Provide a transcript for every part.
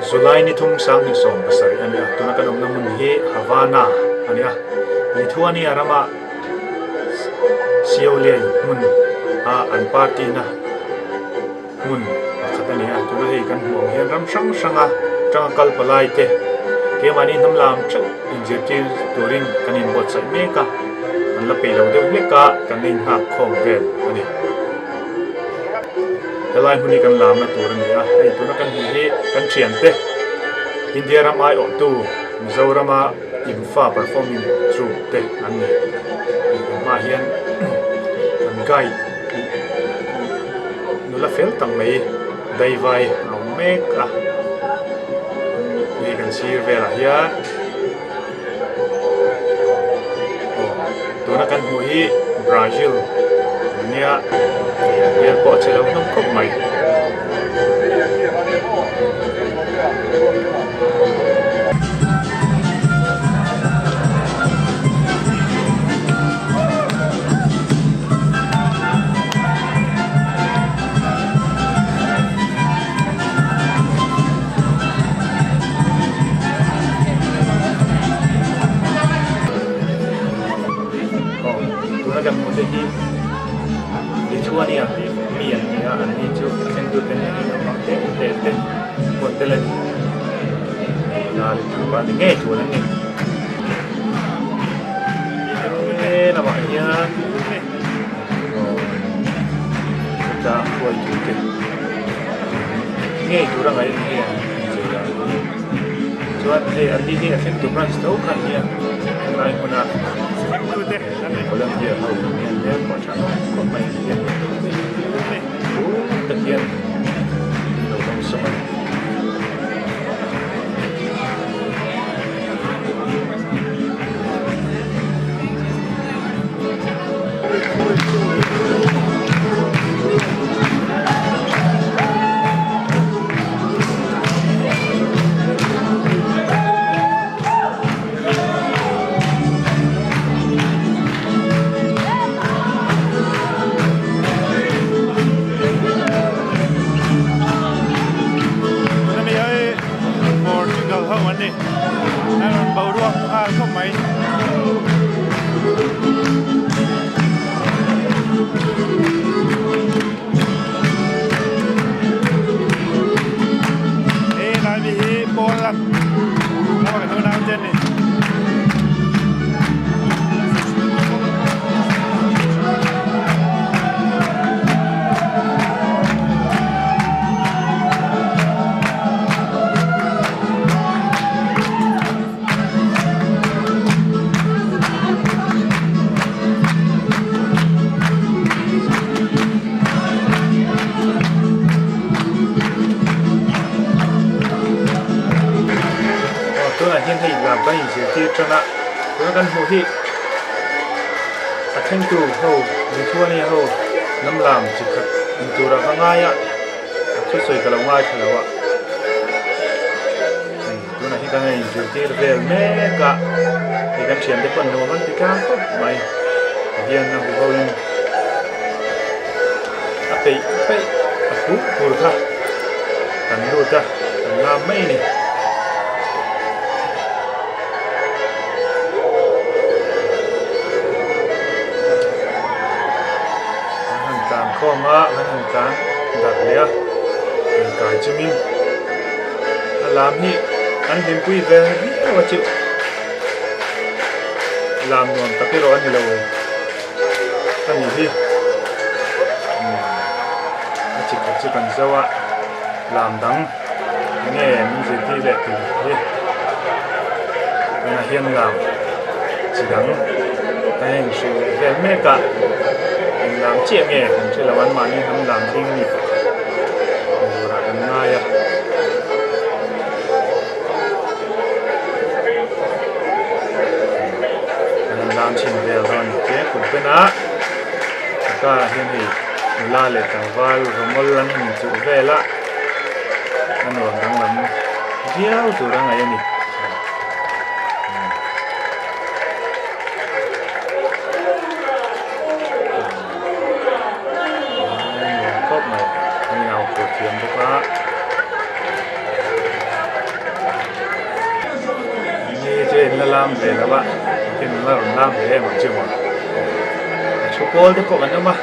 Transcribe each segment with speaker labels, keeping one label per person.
Speaker 1: July ni thum 2017 a ni a, tuna kan awmna hmun hi Havana a ni a, Lithuania rama Siauliai hmun a an party na hmun pakhat a ni a, tuna hei kan hmuh ang hian ram hrang hranga tanga kal palai te keimahni hnam lam theuh inzirtir turin kan inbuatsaih mek a, an la peih lo deuh hlek a, kan la inghak khawm vel a ni. Helai hmun hi kan lamna tur a ni a, hei tuna kan hmuh hi kan thiante India ram aiawhtu Mizorama Imfa performing troupe te an ni. Hei kan hmaah hian kan guide nula fel tak mai daivai a awm mek a, hei kan sir velah hian aw tuna kan hmuh hi Brazil an nia hei an hmel pawh a che lo hlawm khawp mai. Aw tuna kan hmuh te hi Lithuania mi an ni a an ni chu a thlengtu te nen hian naupang te te te pawh an tel a ni nula leh tlangval ni ngei tur an ni he lamah hian aw heta hruaitu te ngei tura ngaih an ni a inchei dan hi chuan hei an ni hi a thlengtu branch tho kha an nia helai hmuna volunteer ho an nia hmel pawh a tha khawp mai an nia tak hian an lo dawngsawm a ni.
Speaker 2: Portugal ho an ni a rawn boruak nghal khawp mai. He lai mi hi Poland lama kan unau te an ni.
Speaker 1: Aw tunah hian hei lam kan inzirtir tan a tuna kan hmuh hi a thlengtu ho Lithuania ho hnam lam chi khat in turah ka ngai a a thusawi ka lo ngaithla lo a hei tunah hi kan inzirtir vel mek a hei kan thiante pawh nuam an ti tlang khawp mai tihian a huho in a peih peih a huh tur kha kan lut a kan lam mai a ni. An han tlan khawm a an han tlan darh leh a inkai chungin a lam hi an hlimpui vel viau a chu lam nuam tak erawh a ni lo a nih hi a chi khat chu kan zo a lam dang enge min zirtir leh tur hi tunah hian lam chi dang a inhrilh leh vel mek a eng lam chiah nge kan hre lo an mahni hnam lam ding mi pakhat turah kan ngai a. An han lam chhin vel dawn a ni che kut ben a a karah hian hei nula leh tlangval rawmawl an inchuh vel a a nuam danglam viau tur a ngaih a ni. Nuam khawp mai an inau pawh thiam bawk a. la rawn lam ve em ang chu maw. A thu pawl te pawh kan awm a,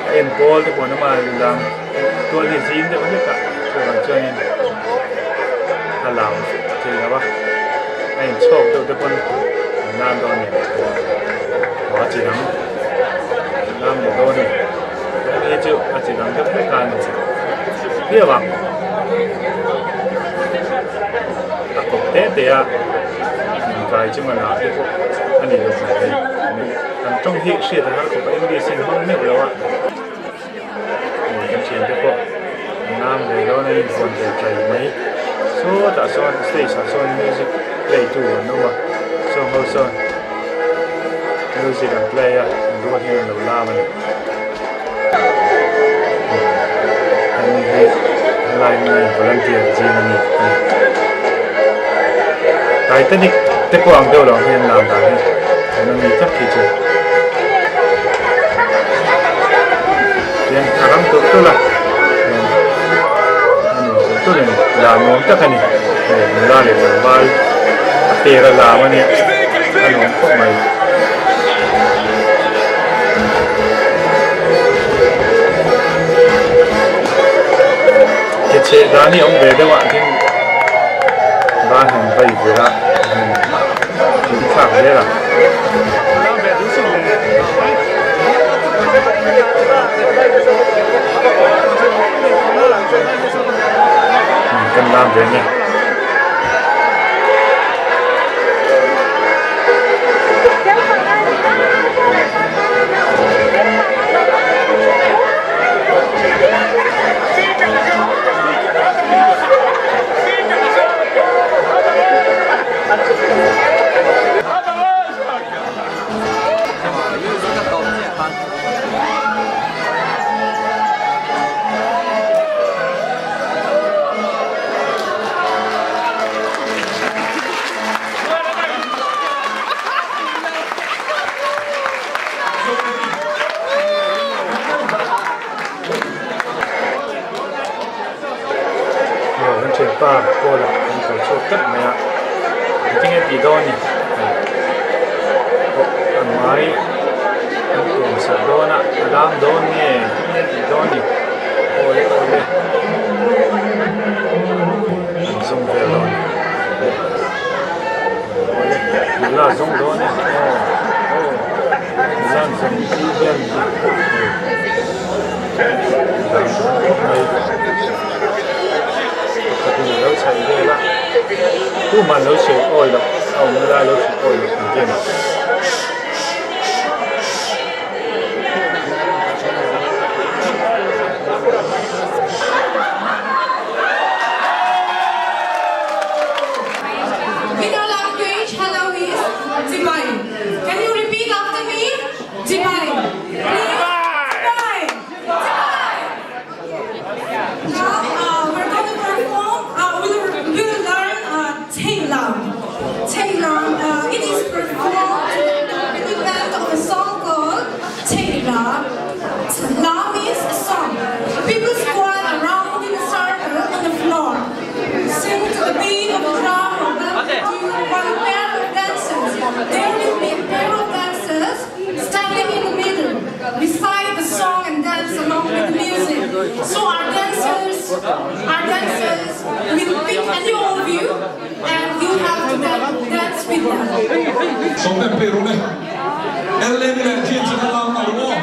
Speaker 1: a en pawl te pawh an awm a, lam tual hi zing deuh hlek a chuvang chuanin a lam thei lo a, a inchhawk deuh te pawn an lam dawn a ni aw a chi dang an lam leh dawn a ni hemi hi chu a chi dang deuh hlek a ni viau ang a kawp te te a inkai chunga lam te pawh a ni lo mai hei an tawng hi hriat a har khawp a English in hmang meuh lo a kan thian te pawh an lam ve dawn a invuan ve tlai mai sawtah sawn stage ah sawn music play tu an awm a sawng ho sawn music an play a an rual hian an lo lam a ni hemi hi helai hmuna in volunteer zing a ni a ni Titanic te pawh ang deuh lo hian lam dan hi an awm ni tak hi chu. Tian a rang tulh tulh a, a nuam tulh tulh a ni, la nuam tak a ni, hei nula leh tlangval a per a lam a nia, a nuam khawp mai. Ke chheh dan hi a awm ve deuh a tin ban han vai vir a han thlak zel a. Kan lam ve nge. Aw kan thianpa Paul a an ko chhuak tlat mai a engtin nge tih dawn ni aw a ngai an tuam sak dawn a a lam dawn nge engtin nge tih dawn ni aw le aw le an zawng vel dawn aw le nula zawng dawn e aw aw nula an zawng tih vel khawp mai pakhatin a lo chhaih vel a tuman lo chheh awi loh a awmna lai lo chheh awi loh ang vel.
Speaker 3: In our language, hello is Chibai. Can you repeat after me? Chibai. Chibai. Chibai. Now uh, we're going to perform, uh, we'll, we'll learn uh, Cheilam. Cheilam, uh, it is performed to the accompaniment of a song called Cheilam. La means a song. People squat around in a circle on the floor, sing to the beat of a drum or bamboo while a pair of dancers. There will be a pair of dancers standing in the middle, recite the song and dance along with the music. So our dancers, our dancers will pick any one of you and you have to dance with them.
Speaker 4: Sawmte pe rawh le. Ellen leh Jensen a lam a aw.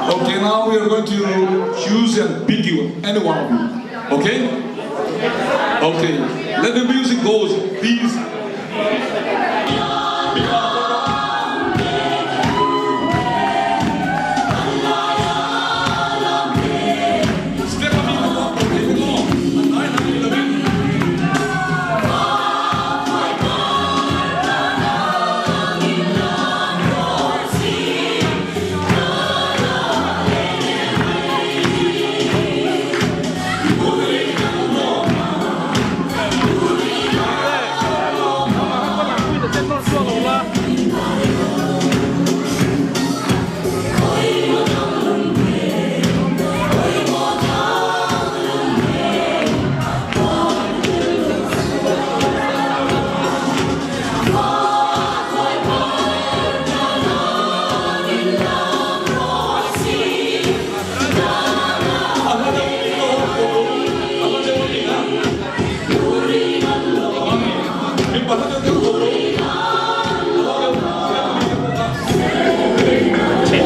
Speaker 4: Okay, now we are going to choose and pick you, any one of you. Okay? Okay. Let the music go, please.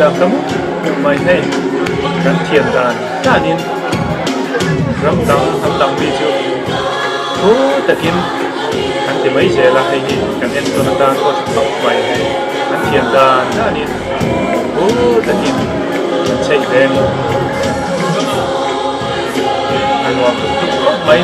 Speaker 1: lam ta mup mup mai hei kan thiam dan danin ram dang hnam dang mi chu thu takin an ti mai zel a hei hi kan entawn atan pawh tha khawp mai hei an thiam dan danin thu takin an chheih ve a ni a nuam lutuk khawp mai.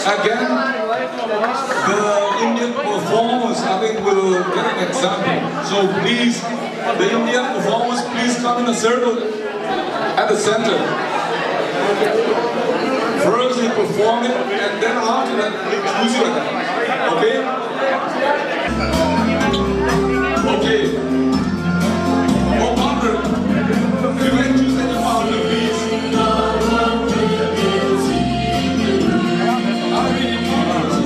Speaker 4: Again, the Indian performers, I think, will get an example. So please, the Indian performers, please come in a circle at the center. First you perform it, and then after that, we choose you again. Okay? Okay. Oh, partner, you can choose any partner, please. I mean, your partners.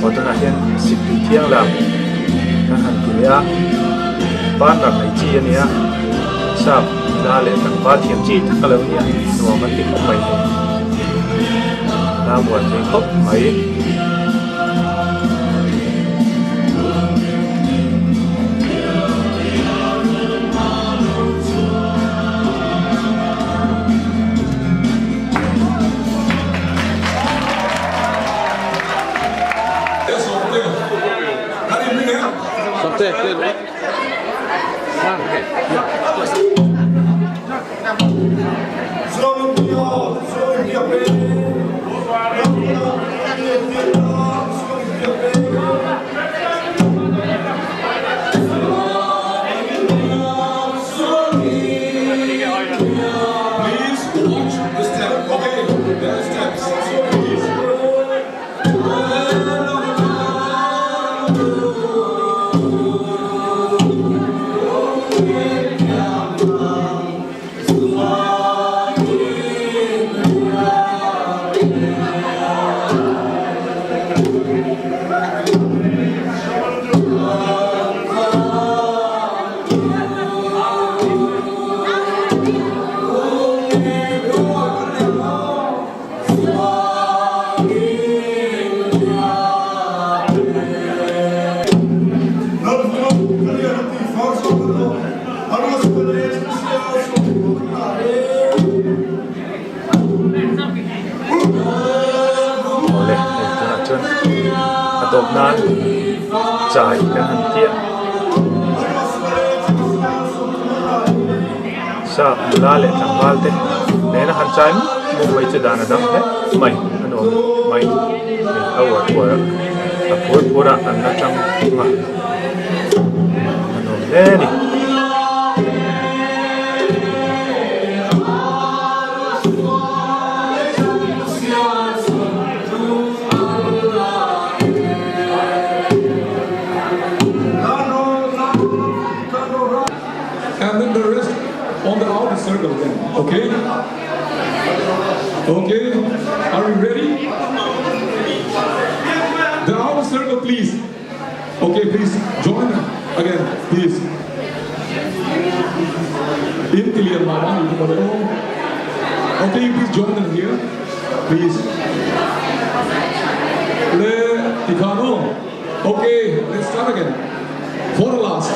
Speaker 1: Aw tunah hian sikri thiang lam kan han ti leh a partner nei chi a nia sap nula leh tlangval thiam chi tak a lo nia nuam an ti khawp mai hei hla muan thei khawp mai.
Speaker 4: Please watch the step. Okay, there are steps. Please.
Speaker 1: Awle hei tunah chuan a tawp nan chai kan han tia sap nula leh tlangval te nena han chai mup mup mai chu dan a dang hle mai a nuam mai hei a uar uar a a phur phur a an la tang thung a a nuam hle a ni.
Speaker 4: And then the rest on the outer circle then. Okay? Okay? Are we ready? The outer circle, please. Okay, please join again, please. In Kilian Mama, Okay, please join them here. Please. Le Tikano. Okay, let's start again. For the last.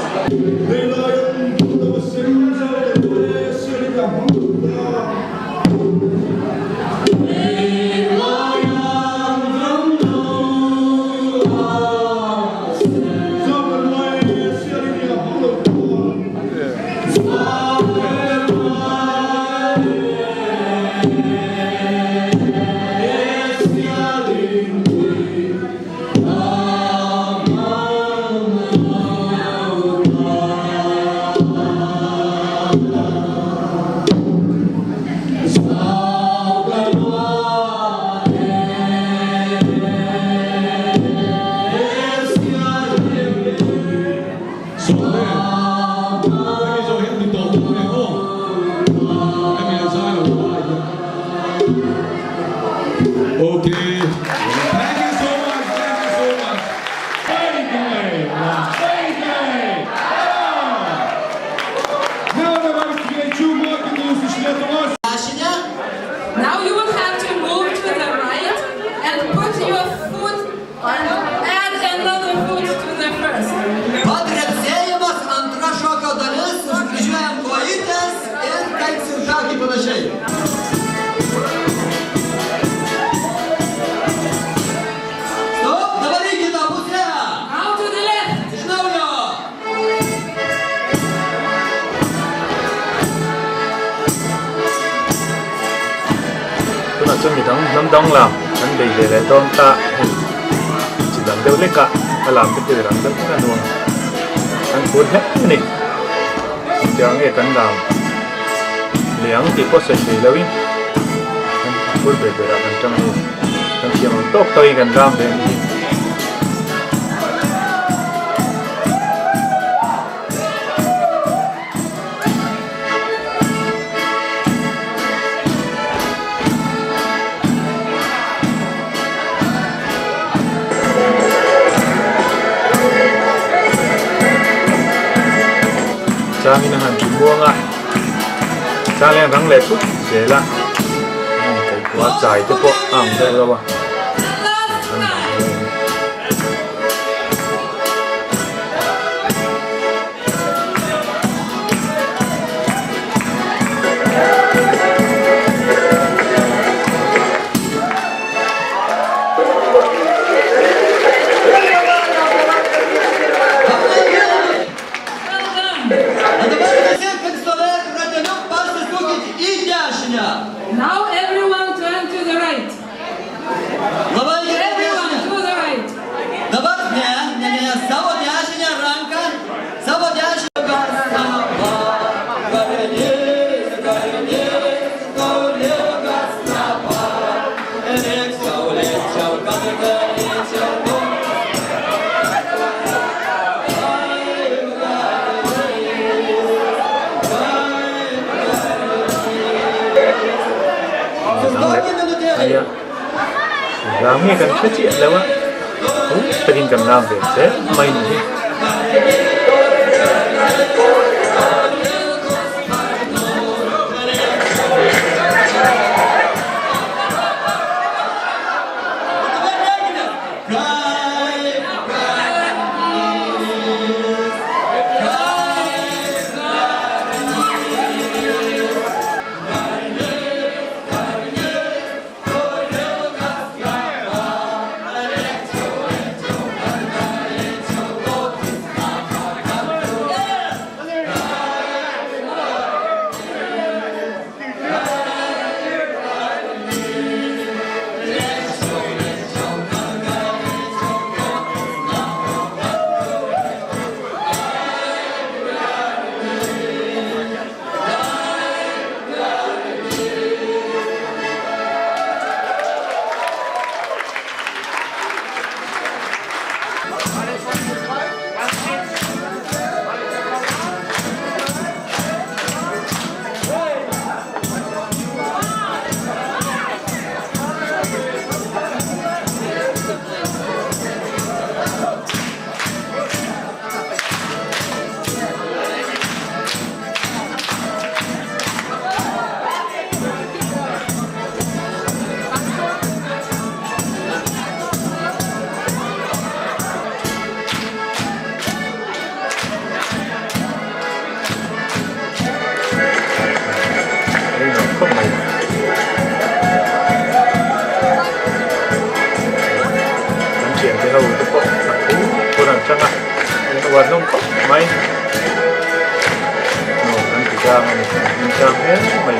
Speaker 4: Okay. Thank you so much. Thank you so much.
Speaker 3: Now you will have to move to the right and put your foot and add another foot to the first.
Speaker 5: Patrepsėjimas antra šokio dalis, užkryžiuojam kojytes ir taiksim šokį panašiai. Stop, dabar į kitą pusę.
Speaker 3: Now to the left.
Speaker 5: Iš naujo.
Speaker 1: Tunah chuan midang hnam dang lam an bei ve leh dawn ta hei chi dang deuh lek a a lam te chu rang deuh hlek a nuam an phur hle a ni engtiang nge kan lam leh ang tih pawh sawi thei lo in an phur ber ber ah kan tang a ni kan thiam ang tawk tawk in kan lam ve a ni hi. Changin a han ti muang a, chang leh rang leh thut zel a, heng kaihthawh a chai te pawh a ang deuh reuh a.
Speaker 5: O dabar visi, kad stovėt rateliu, pasisukit į dešinę.
Speaker 3: Now everyone turn to the right.
Speaker 5: Labai gerai
Speaker 3: Everyone
Speaker 5: dešinę.
Speaker 3: to the right.
Speaker 5: Dabar ne, ne, ne, savo dešinę ranką, savo dešinę savo. Karinys, karinys, kolega snapa. Lėkčiau, lėkčiau, kad galėčiau
Speaker 1: Rang leh mai a, lam nge kan hre chiah lo a, hung takin kan lam ve zel mai ni hi. thiante ho te pawh a thu phur an chang a, an uar hlawm khawp mai. Nuam kan ti tlang a ni, an hlim tlang hle mai.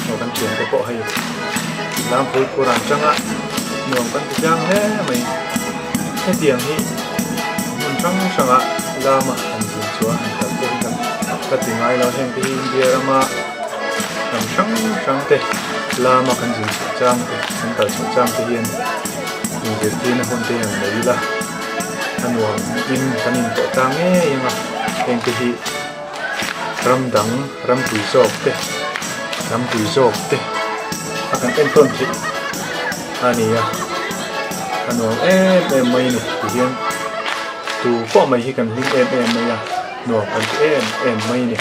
Speaker 1: Aw kan thian te pawh hei lamphul phur an chang a nuam kan ti tlang hle mai hetiang hi hmun hrang hrang ah lama han zin chuan han kal pawh hi kan ka ti ngai lo heng te hi India rama hnam hrang hrang te lama kan zin chhuah chang te kan kal chhuah chang te hian inzirtirna hun te hi han nei ila a nuam in kan intawh tlang ngei ang a heng te hi ram dang ram pui zawk te ram pui zawk te a kan entawn theih a ni a a nuam em em mai a ni tihian tu pawh mai hi kan hlim em em mai a nuam kan ti em em mai a ni.